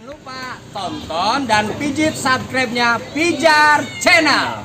Lupa tonton dan pijit subscribe-nya Pijar Channel.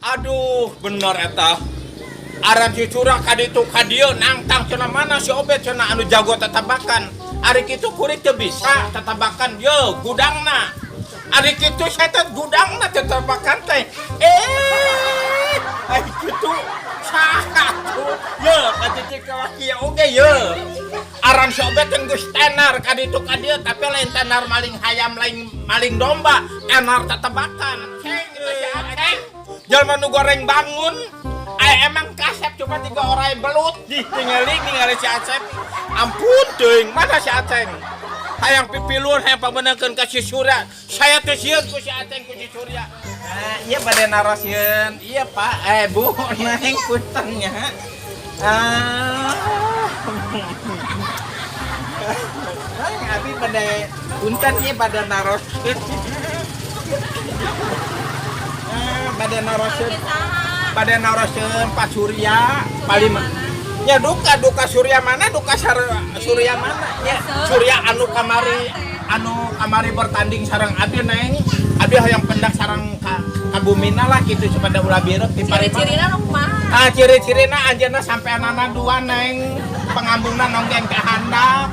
Aduh, bener eta. Aran si curah kaditu kadieu nangtang cenah, mana si Obet cenah anu jago tetabakan. Ari kitu kuring teu bisa tetabakan ye gudangna. Ari kitu saya teh gudangna tetabakan teh. Eh, ari kitu saha tuh? Ye, kacicik ka kieu oge ye. Aran si Obet kan geus tenar kaditu kadieu, tapi lain tenar maling hayam, lain maling domba, tenar tetebakan. Ceng, itu si Aceng. Jelma nu goreng bangun. Ay, emang kasep cuma tiga orang belut di tingali ningali si Acep. Ampun teuing, mana si Aceng? Hayang pipilun, hayang pamenangkeun ka si Surya. Saya teh sieun ku si Aceng, ku si Surya. Nah, iya pada narosieun. Iya Pak, eh Bu, neng punten nya. Ah. Neng abi pada punten ieu pada narosieun. Ah, pada narosieun. Pada narosieun Pak Surya, paling nya duka duka Surya mana, duka Surya mana nya? Surya anu kamari bertanding sareng abi, neng. Abi hayang pendak sareng ka bumina lah gitu supaya ulah birut di parima. Ciri-cirina nu kumaha? Ah, ciri-cirina anjeunna sampeanana dua, neng, pangambungna nonggeng ke handap,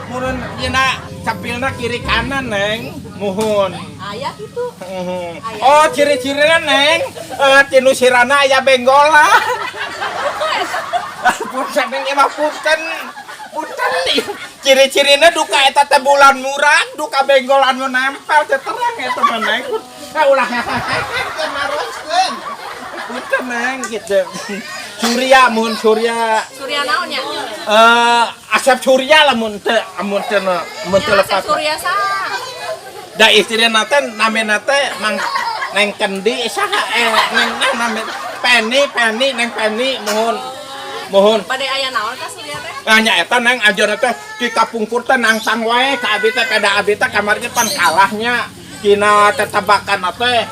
mun dina capilna kiri kanan, neng, muhun. Aya kitu. Aya. Oh, ciri-cirina, neng, eh, tinu sirana aya benggola. Punten, neng, emang punten. Punten ciri-cirina duka eta teh bulan murah, duka benggol anu nempel teh terang eta mah, neng. Eh, ulah naroskeun. Punten, neng, gitu. Surya, mun Surya. Surya naon nya? Eh, Asep Surya lah mun teu, mun teu, mun teu Nya Asep lepat. Surya saha? Da istrina teh namina teh Mang Neng Kendi saha, eh, Neng neng nami Penny, Penny, Neng Penny, muhun muhun. Bade aya naon ka Surya teh? Nah, nya eta, neng, ajarna teh di kapungkur teh nangtang wae ka abi teh, kada abi teh kamari pan kalahnya dina tetebakan teh.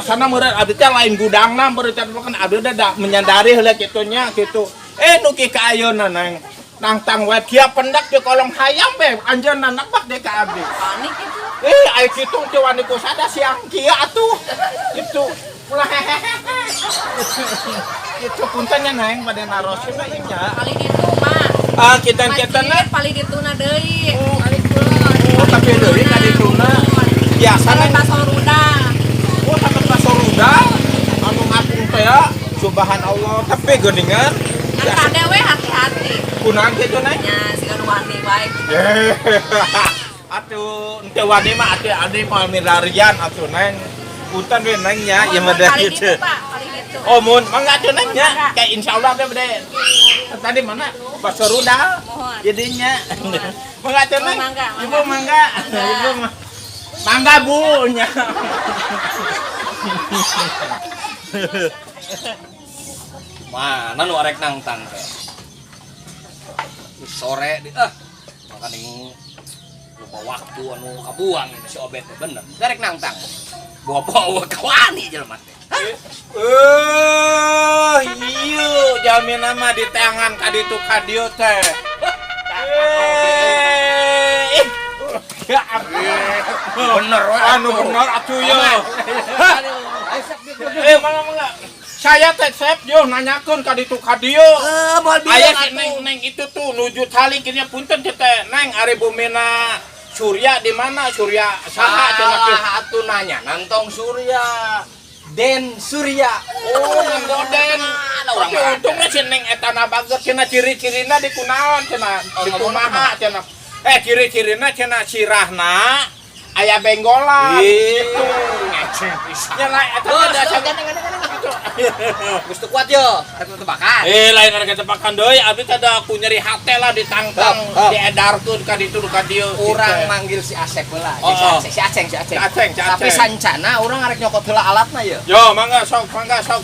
Sana meureun abi teh lain gudangna meureun tetebakan, abi teh da menyadari heula kitu nya kitu. Eh, nuki ka ayeuna, neng, nangtang wae tiap pendak di kolong hayam be anjeunna nebak deh ka abi. Panik gitu. Eh, aya kitu teh wani ku sada siang kieu atuh. Gitu. Ulah hehehe. Itu punten nya, neng, pada naroskeun nya. Paling ditu mah. Ah, kita-kita na. Masjid paling dituna deui. Paling kulon. Oh, tapi deui ka dituna. Biasa, neng. Paso ruda. Oh, sampai paso ruda. Anu ngapung teh ya. Subhanallah, tapi geuningan. Kan kade we hati-hati. Kunaon kitu, neng? Nya siga nu wani wae. Atuh, ente wani mah atuh adi moal milarian atuh, neng. Punten we, neng, nya, ieu mah Paling gitu. ditu, Pak, paling ditu. Oh, mun mangga atuh, neng, nya. Mangga. Kayak insyaallah teh bade. Tadi mana? Bakso rudal. Mohon. Jadinya. Mangga atuh, neng. Oh, mangga, mangga. Ibu mangga. Mangga. Ibu mangga, Bu nya. Mana nu arek nangtang teh? Sore di ah makaning lupa waktu anu kabuang ini si Obet teh bener. Arek nangtang. Bawa-bawa kawani jelema teh. Eh, iya, jamin nama di tangan kaditu kadieu teh. Eh, ya ampun. Bener we. Anu bener atuh ya. Eh, mangga mangga. Saya teh sep yo nanyakeun ka ditu ka dieu. Eh, moal Aya si neng neng itu tuh nuju tali kini, punten teh, neng, ari bumina Surya di mana? Surya saha cenah teh? Salah atuh nanya nantong Surya. Den Surya. Oh, nganggo den. Ada orang Tapi mah. Untungnya si neng eta na bager cenah, ciri-cirina di kunaon cenah, Oh, di ngomong kumaha cenah. Eh, ciri-cirina cenah sirahna aya benggolan. Ih, Gitu. ngeceng pisan. Ya lah eta Geus, ada geus, cenah. geus. Geus teu kuat yo, rek tebakan. Eh, lain harga tebakan deui, abdi teh da ku nyeri hate lah ditangtang, Hap, hap. diedarkeun ka ditu ka dieu. Urang Gitu. manggil si Asep heula. Oh, Si oh. Aceng, si Aceng, si Aceng. Si Aceng, si Tapi Aceng. sancana urang arek nyokot heula alatna ye. Yo, mangga sok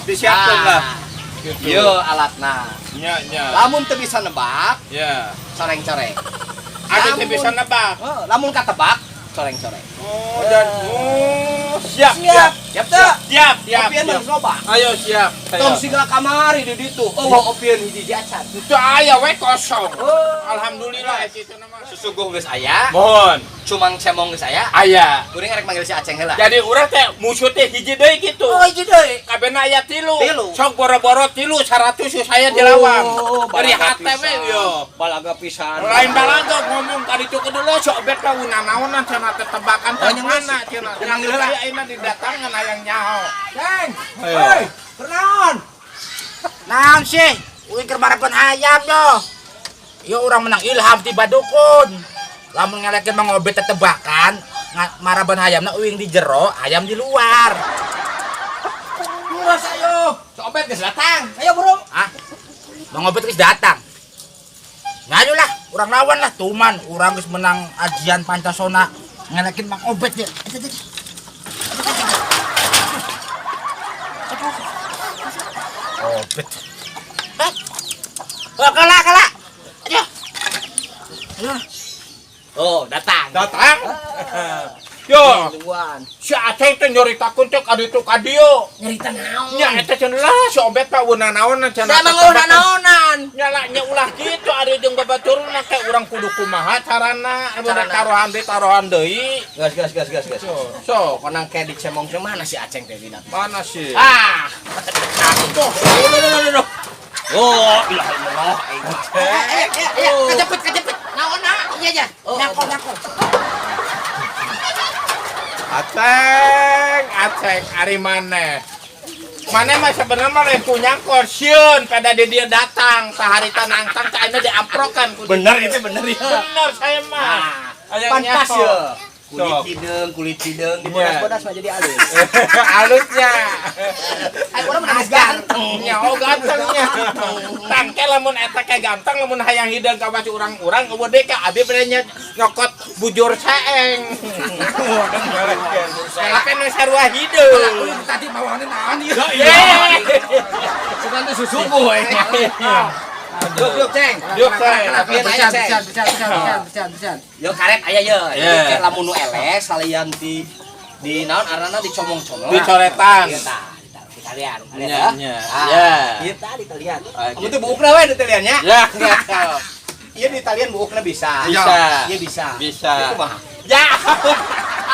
disiapkeun lah. Gitu. Yo alatna. Nya nya. Lamun teu bisa nebak, Ya. coreng-coreng. Ada teu bisa nebak. Oh, lamun katebak, coreng-coreng. Oh, dan oh, siap, Siap. Siap teu? Siap, siap. Opieun mah Siap. geus loba. Ayo siap. Tong siga kamari di ditu. Oh, opieun hiji acan. Itu aya we kosong. Oh. Alhamdulillah itu nama. Susuguh geus aya, Mohon. cumang cemong geus aya. Aya. Kuring arek manggil si Aceng heula. Jadi urang teh musuh teh hiji deui kitu. Oh, hiji deui. Kabehna aya tilu. Tilu. Sok boro-boro tilu 100 saya dilawang. Oh, Dari balaga hate we pisan. yo. Balaga pisan. Lain balaga ngomong kali itu kudu lo sok bet ka unanaonan cenah tetebakan Oh, teh nya mana cenah. Manggil heula. Aya ayeuna didatangan hayang nyaho. Ceng. Ayo. Hei, kunaon? Naon sih? Uing keur marapan hayam yo. Yo urang menang ilham ti dukun. Lamun ngelekeun Mang Obet tetebakan, maraban hayamna uing di jero, hayam di luar. Terus ayo. Si Obet geus datang. Ayo buru. Ah. Mang Obet geus datang. Ngayu lah, urang lawan lah tuman, urang geus menang ajian Pancasona ngelekin Mang Obet ya. Obet. Eh. Oh, kalah, kalah. Ayo. Ayo. Oh, datang. Datang. Yo, Tungguan. Si Aceng teh nyeritakeun teh ka ditu ka dieu. Nyerita naon? Nya eta cenah lah si Obet mah unanaonan cenah. Saya mah naonan. Nyala nya ulah kitu ari jeung babaturna teh urang kudu kumaha carana amun Carana. taruhan deui taruhan deui. Gas gas gas gas gas. So, so Pokoknya kayak di cemong mana si Aceng teh dina. mana sih? Ah. Tuh, duh, duh, duh, duh. Oh, ilah illallah. Eh, eh, eh, kejepit, kejepit. Naon na? Iya, iya. Oh, Nyangkol, nyangkol. Aceng, Aceng, ari maneh. Maneh mah sebenarnya mah lain ku nyangkol sieun pada di dia datang saharita nangtang teh ayeuna diamprokan ku Bener itu bener ya. Bener saya mah. Ah, Hayang pantas nyaho. ya. Kulit Sok. hideung, kulit hideung, Iya. dibodas-bodas mah jadi alus. Alusnya. Ayo urang mah geus ganteng. Nya oh gantengnya. Tangke lamun eta ke ganteng lamun hayang hideung ka baju urang-urang eueuh deui ka abi bade nyokot bujur saeng. Kenapa nu sarua hideung? Tadi bawaannya naon ieu? Eh. Sugan teh susuguh we. Yuk, yuk, Ceng. Yuk, Ceng. Apian aya, Ceng. Bersihan, bersihan, bersihan, bersihan, bersihan. Yo karet aya ye. Iya. Jadi lamun nu eleh salian di naon arana dicomong-comong. Dicoretan. Iya tah, di talian. Nya, nya. Ah, Ya. Iya tah di talian. Ah, Kamu tuh buukna we di taliannya. Ya, Iya di talian buukna bisa. Bisa. Iya bisa. Bisa. Itu mah. Ya.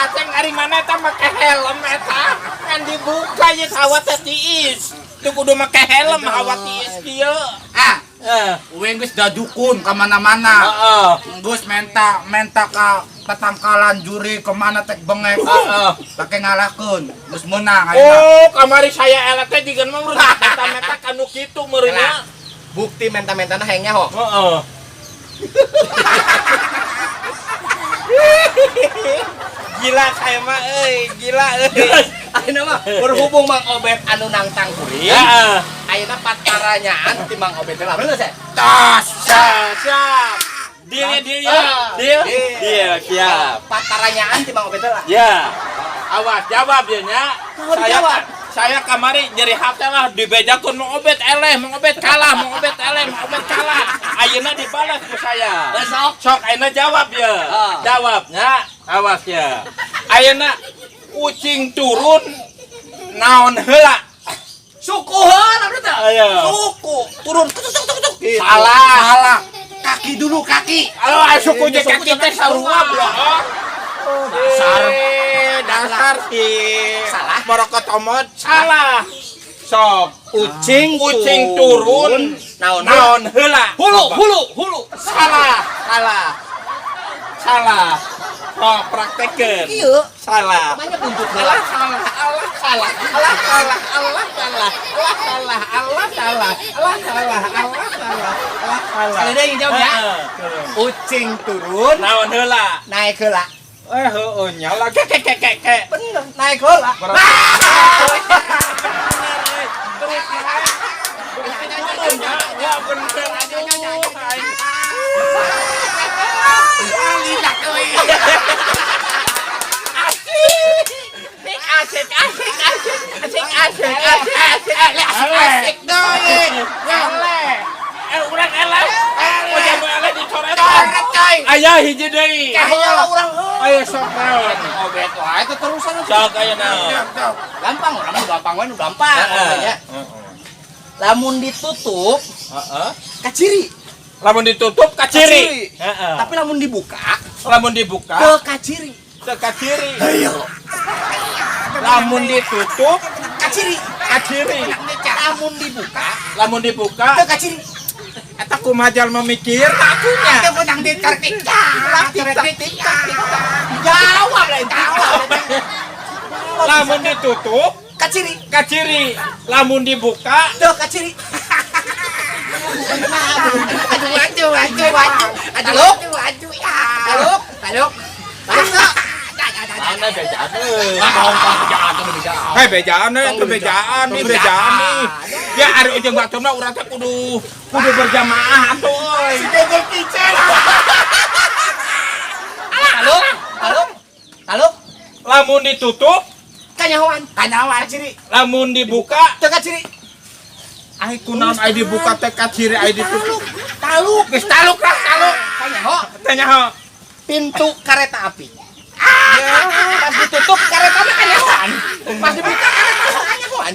Aceng ari mana eta make helm eta? Kan dibuka ye hawa teh tiis. Teu kudu make helm hawa tiis kieu. Ah, Heeh. uing geus dadukun ka mana-mana. Heeh. Geus menta menta ka tetangkalan juri kemana tek bengek. Heeh. Pake ngalahkeun, geus meunang ayeuna. Oh, kamari saya eleh teh jigan mah urang menta-menta kanu kitu meureun nya. Bukti menta-mentana hayang nyaho. Heeh. Gila saya mah euy, gila euy. Ayeuna mah berhubung Mang Obet anu nangtang kuring. Heeh. Ayeuna pataranyaan ti Mang Obet teh lah bener teh? Tas. Siap, siap. Deal ya, deal ya. Deal. Deal. Deal, siap. Pataranyaan ti Mang Obet teh lah. Ya. Awas jawab ya nya. Mau Saya dijawab. saya kamari nyeri hati lah dibejakeun Mang Obet eleh, Mang Obet kalah, Mang Obet eleh, Mang Obet kalah. Ayeuna dibalas ku saya. Besok. Sok ayeuna jawab ya. Ah. Jawabnya awas ya. Ayeuna ucing turun naon heula? Suku heula bener teh? Ayo. Suku turun tuk tuk tuk tuk. Gitu. Salah. Salah. Kaki dulu, kaki. Aduh, suku jeung kaki teh sarua bloh. Dasar. Dasar sih. Salah. Merokok tomot salah. Sok Ucing ucing turun naon naon heula. Hulu hulu hulu. Salah, salah. Salah. Oh, praktekeun. Iya. Salah. Namanya buntut heula. Alah salah, alah salah, alah salah, alah salah, alah salah, alah salah, alah salah, alah salah, alah salah. Sekali deui jawab ya. Heeh. Ucing turun Naon heula? naik heula. Eh, heueuh nyala ke ke ke ke ke. Bener, naik heula. Ya bener aduh. Asik asik asik asik asik asik asik asik Asik deui. Eleh. Eh urang eleh. Oh jamu eleh dicoret. Coret, coy. Aya hiji deui. Kaheula urang. Ayo sok naon. Obet wae teh terusan. Sok aya naon. Gampang urang mah gampang wae nu gampang ya. Lamun ditutup Heeh. kaciri. Lamun ditutup kaciri. Heeh. Tapi lamun dibuka Lamun dibuka ke kaciri. Teu kaciri. Ayo. Lamun ditutup Kaciri. Kaciri. Lamun dibuka Lamun dibuka ke kaciri. Eta kumaha jalma mikir atunya. Teu menang di kartik. Jawab lain jawab. Lamun ditutup Kaciri. Kaciri. Lamun dibuka Teu kaciri. Aduh, aduh, aduh, aduh. Aduh, Taluk. aduh, aduh, ya. Taluk. Taluk. Taluk teu? Mana bejaan euy. Gampang bejaan tuh bejaan. Hei bejaan euy, itu bejaan nih, bejaan nih. Ya ari ujung baturna urang teh kudu kudu berjamaah atuh euy. Si Google Kitchen. Taluk. Taluk. Taluk. Lamun ditutup, Kanyahoan. Kanyawan ciri. Lamun dibuka, Teu kaciri. Ai kunaon ai dibuka teh kaciri ai ditutup. Taluk. Geus taluk lah, taluk. Kanyaho. Tanya ho. Pintu kereta api. Pas ditutup kereta mah kanyahoan. Pas dibuka kereta mah kanyahoan.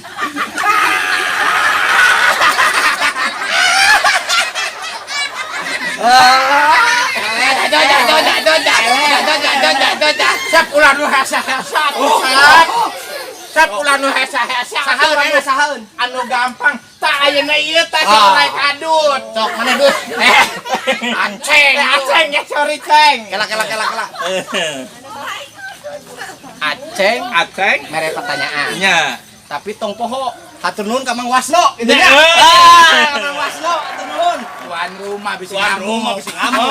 Aduh, aduh, aduh, aduh, aduh, aduh, aduh, aduh, aduh. Sap ulah nu hese-hese atuh sap. Sap ulah nu hese-hese atuh Sahaeun anu aya sahaeun. Anu gampang. Tak ayeuna ieu teh si Ah. orai kadut. Sok mana dus? Aceng. Aceng ya sorry ceng. Kela kela kela kela. Aceng Aceng mere pertanyaan. Nya. Tapi tong poho hatur nuhun ka Mang Wasno gitu Nya. nya. Ah, ka Mang Wasno hatur nuhun. Tuan rumah bisa Tuan ngamuk. rumah bisa ngamuk.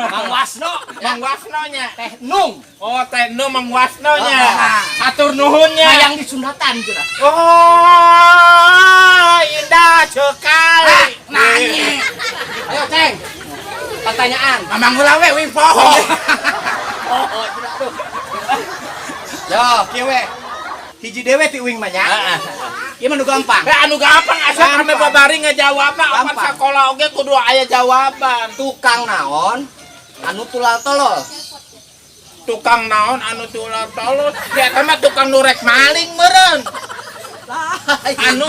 Mang Wasno, Mang Wasno nya. Teh Nung. Oh, teh nu Mang Wasno nya. Ah. Hatur nuhun nya. Hayang disunatan cenah. Oh, indah sekali. Nanya. Ayo, Ceng. Pertanyaan. Mamang heula we wing poho. Oh, cenah aduh. Yo, kieu we. Hiji dewe ti uing mah nya. Ieu mah nu gampang. Eh, anu gampang asa kami Gampang. babari ngejawabna opan Gampang. sakola oge kudu aya jawaban. Tukang naon anu tulal tolol? Tukang naon anu tulal tolol? Ya eta mah tukang nu rek maling meureun. Anu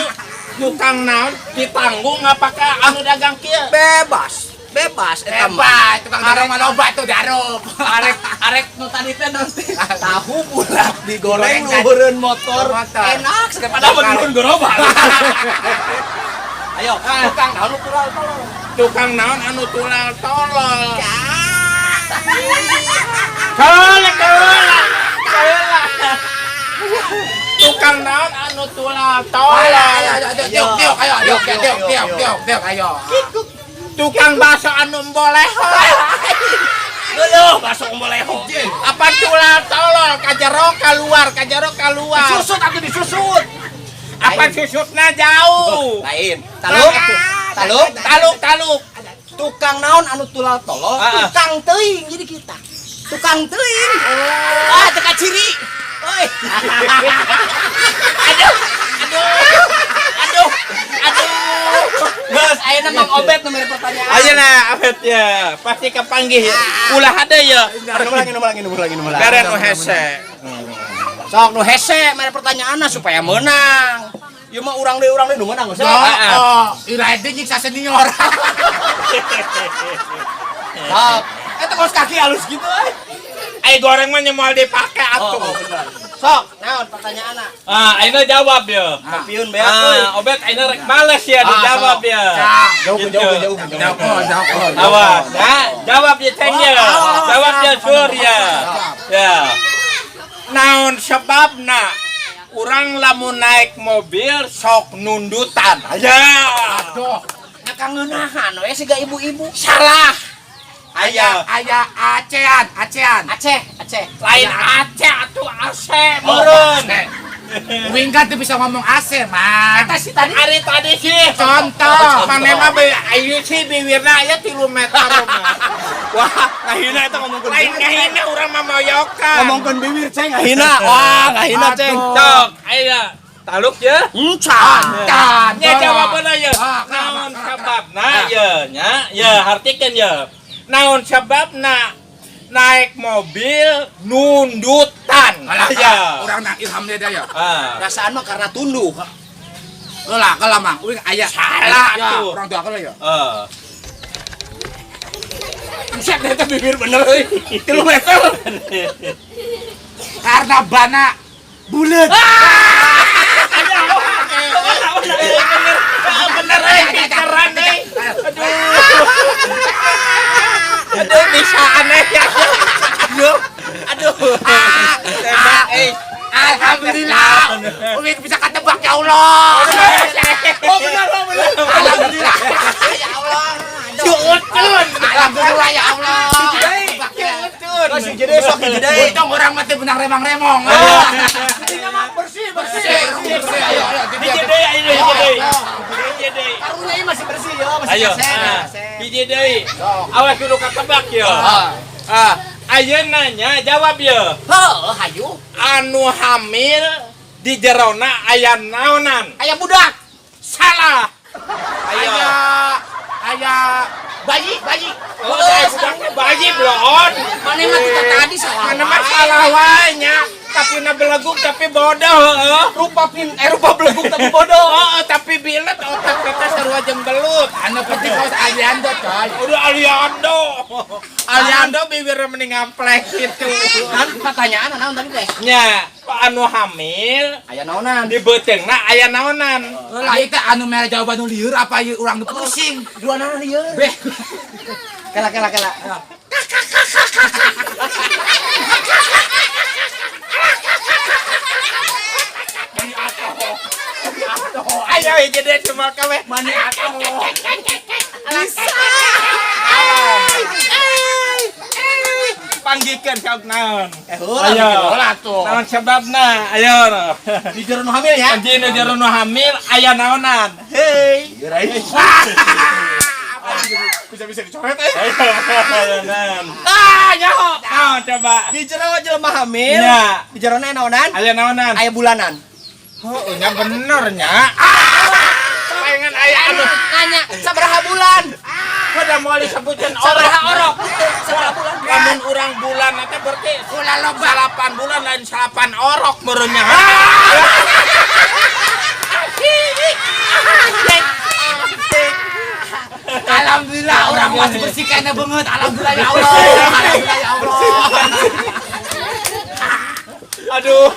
tukang naon ditanggung apakah anu dagang kieu? Bebas, bebas eta mah. Bebas, tukang dagang mah loba tuh darup. Arek arek nu tadi teh naon teh? Tahu bulat digoreng Digoreng, luhureun motor. Motor. Enak sekali padahal mah luhureun gerobak. Ayo, tukang naon nu tulal tolol? Tukang naon anu tulal tolol? Kaula kaula. Kaula. Tukang naon anu tulal tolol? Ayo, ayo, ayo, tiup, tiup, ayo, tiup, tiup, tiup, tiup, tiup, ayo. Tukang bakso anu boleho. Leuh, bakso boleho. Apa tulal tolol kajero keluar, kajero keluar. Susut atuh disusut. Apa susutna jauh? Lain. Taluk, taluk, Taluk, taluk. Tukang naon anu tulal tolol? Ah, ah. Tukang teuing jadi kita. Tukang teuing. Ah, teka ciri. Oi. Aduh, aduh, aduh, aduh. Geus, ayeuna Mang Obet nu mere pertanyaan. Ayeuna Abet ya, pasti kepanggih ya. Ulah ada ya. Nu lagi, nu lagi, nu lagi, nu lagi. Beren nu hese. Sok nu hese mere pertanyaanna supaya menang. Ieu mah urang deui nu menang geus. Oh, oh, ira itu nyiksa senior. Sok. Eta kaos kaki halus gitu euy. Ai goreng mah moal dipake atuh. Oh, bener. Sok, naon pertanyaanna? Ah, ayeuna jawab ya. Kapiun beak euy. Ah, Obet ayeuna rek males ya dijawab ya. Jauh Gitu. jauh jauh jauh. Jauh, jauh. Awas, ya, jawab ya Ceng ya. Jawab ya Sur ya. Ya. Naon sebabna urang lamun naik mobil sok nundutan. Ya. Aduh, Ngakangeunahan we siga ibu-ibu. Salah. Aya. aya acean, acean. Aceh, Aceh. Lain Aceh atuh AC meureun. Wing kan tuh bisa ngomong AC, Mang. Eta sih tadi. Ari tadi sih Contoh. Mane mah be ayu sih bibirna aya 3 meter mah. Wah, ngahina eta ngomongkeun. Lain ngahina urang mah moyokan. Ngomongkeun bibir Ceng ngahina. Wah, ngahina Ceng. Sok, ayeuna taluk ya. Encan. Can. Nya jawabanna ya. Ah, Naon sababna ya nya? Ya hartikeun ya. Naon sebabna naik mobil nundutan. Alah, Aya. urang nak ilham dia ya. Ah. Perasaan mah karena tunduh. Heula, heula Mang. Uing aya. Salah Ya, tuh. urang doakeun ya. Eh. Buset eta bibir bener euy. 3 meter. Karena bana bulet. Bener euy, keren euy. Aduh. Aduh, bisa aneh ya. Aduh. Aduh. Tembak euy. Alhamdulillah. Uing bisa ketebak ya Allah. Oh bener, oh bener. Alhamdulillah. Ya Allah. Cuutun. Alhamdulillah ya Allah. Ketebak ya. Cuutun. Masih jadi sok hiji deui. Untung orang mati benang remang-remong. Intinya mah bersih, bersih. Bersih, bersih. Ayo, ayo. Hiji deui, ayo hiji deui. Hiji deui. Karunya ini masih bersih ya, masih Ayo. kasep. Ah, hiji deui. Awas kudu katebak ya. Ah, ayeuna nya jawab ya. Heuh, hayu. Anu hamil di jerona aya naonan? Aya budak. Salah. Ayo. Aya, aya bayi, bayi. Oh, saya budaknya bayi bloon. Mana mah kita tadi salah. Mana mah salah wae nya. Tapi na beleguk tapi bodoh heeh. Rupa pin eh rupa beleguk tapi bodoh. Heeh, tapi bilet otak kita sarua jeung belut. Anu penting kaos Aliando, coy. Udah Aliando. Aliando bibirnya mending ngamplek gitu. Kan pertanyaan naon tadi teh? Nya, anu hamil Aya naonan. di beuteungna aya naonan? Lah ieu teh anu mere jawaban nu lieur apa ieu urang nu pusing. Dua nana lieur. Beh. Kela kela kela. Ayo hiji deui cuma kawe. Mani atuh. Bisa. Panggihkeun ka naon? Eh heula. Ayo. Heula tuh. Naon sebabna? Ayo. Di jero nu hamil ya. Anjing nu jero nu hamil aya naonan? Hei. Bisa-bisa dicoret eh. Ayo naon. Ah, nyaho. Naon coba? Di jero jelema hamil. Nya. Di jerona naonan? Aya naonan? Aya bulanan. Oh, nya bener nya. Pengen aya anu Nanya sabaraha bulan? udah mau disebutkan Sabaraha orok. orok? Sabaraha bulan? Lamun urang bulan nanti berarti Ulah loba. salapan bulan lain salapan orok merenya. Alhamdulillah orang masih bersih kayaknya banget. Alhamdulillah ya Allah. Alhamdulillah ya Allah. Aduh.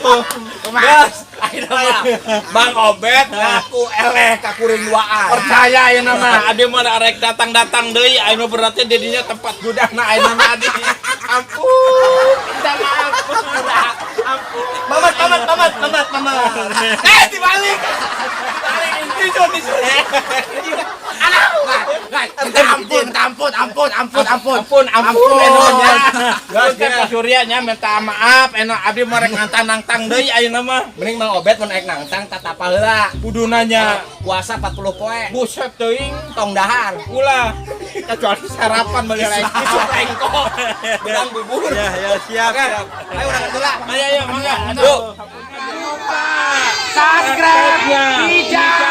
Kumaha? Gas. Ayeuna mah Bang Obet ngaku eleh ka kuring duaan. Percaya ayeuna mah adi mah arek datang-datang deui ayeuna berarti didinya tempat gudangna ayeuna mah adi. Ampun, minta maaf. Ampun. Mamat, mamat, mamat, mamat, mamat. Eh, dibalik. Dibalik. Tidur, tidur. Ampun, ampun, ampun, ampun, ampun. Ampun, ampun, Ampun. nya. Gas Pak Surya nya minta maaf, enak abdi mah rek nantang-nantang deui ayeuna mah. Mending Mang Obet mun naik nangtang tatapa heula. Kudu nanya, Puasa 40 poe. buset teuing. Tong dahar. Ulah, kecuali sarapan beli lagi. Isuk rengkok. Bedang bubur. Ya, ya, siap, siap. Ayo urang heula. Ayo, ayo, mangga. Aduh. Subscribe, Subscribe-nya. Bijak.